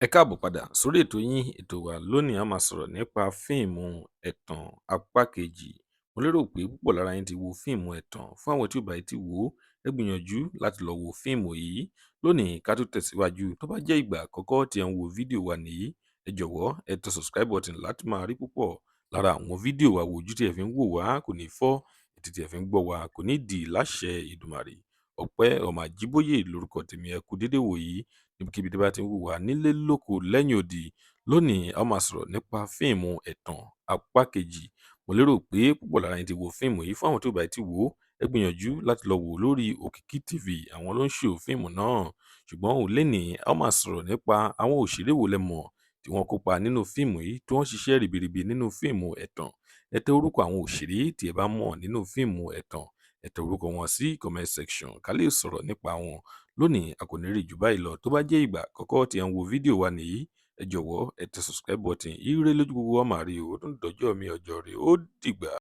Ẹ káàbọ̀ padà sórí ètò yín, ètò wa. Lónìí, a máa sọ̀rọ̀ nípa fíìmù Ẹ̀tàn apá kejì. Mo lérò pé púpọ̀ lára yín ti wo fíìmù Ẹ̀tàn. Fún àwọn tí ò bá tí wò ó, ẹ gbìyànjú láti lọ wo fíìmù yìí lónìí ká tó tẹ̀síwájú. Tó bá jẹ́ ìgbà àkọ́kọ́ tí ẹ ń wo fídíò wa nìyí, ẹ jọ̀wọ́ ẹ tẹ subscribe button láti máa rí púpọ̀ lára àwọn fídíò wa wò. Ojú tí ẹ fi ń wò wá kò ní fọ́, etí tí ẹ fi ń gbọ́ wa kò ní dì láṣẹ Èdùmàrè. Ọpẹ́ ọmọ Àjíbóyè lórúkọ tèmi. Ẹ kú dédé wòyí níbikíbi tí bá ti ń wò wá nílé, lóko, lẹ́yìn odi. Lónìí, a máa sọ̀rọ̀ nípa fíìmù Ẹ̀tàn apá kejì. Mo lérò pé púpọ̀ lára yín ti wo fíìmù yìí. Fún àwọn tó bá ti wò ó, ẹ gbìyànjú láti lọ wò lórí Òkìkí TV. Àwọn ló ń ṣò fíìmù náà. Ṣùgbọ́n ò lénìí, a máa sọ̀rọ̀ nípa àwọn òṣèré wo lẹ mọ̀ tí wọ́n kópa nínú fíìmù yìí, tí wọ́n ṣiṣẹ́ ribiribi nínú fíìmù Ẹ̀tàn. Ẹ tẹ orúkọ àwọn òṣèré tí ẹ bá mọ̀ nínú fíìmù Ẹ̀tàn, ẹ tẹ orúkọ wọn sí comment section ká lè sọ̀rọ̀ nípa wọn. Lónìí, a kò ní rí jù báyìí lọ. Tó bá jẹ́ ìgbà àkọ́kọ́ tí ẹ ń wo fídíò wa nìyí, ẹ jọ̀wọ́ ẹ tẹ subscribe button. Ire lójú gbogbo wa máa rí o. Ó tún dọjọ́ mi, ọjọ́ rẹ̀ ó dìgbà.